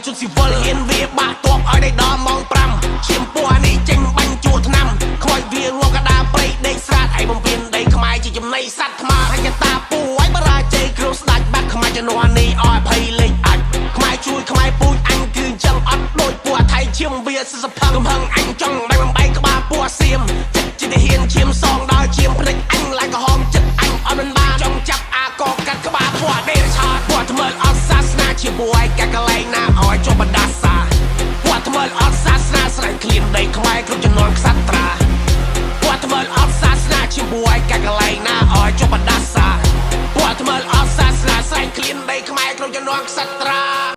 ជុតស៊ីវិលហ៊ានវាបាក់តបឲ្យដល់ម៉ោង5ឈាមពណ៌នេះចេញបាញ់ជួឆ្នាំខ្មោចវាងកដាព្រៃដេកស្រាតឯបំពេញដីខ្មែរជាចំណៃសัตว์ថ្មហញ្ញតាពូឲ្យបរាជ័យគ្រោះស្ដាច់បាក់ខ្មែរជំនាន់នេះឲ្យភ័យលេចអាចខ្មែរជួយខ្មែរពូជអញគឺអញ្ចឹងអត់ដូចពួកថៃឈាមវាសិសផឹងកំហឹងអញចង់បែកបំបែកក្បាលពួកសៀមចិត្តជាទាហានឈាមស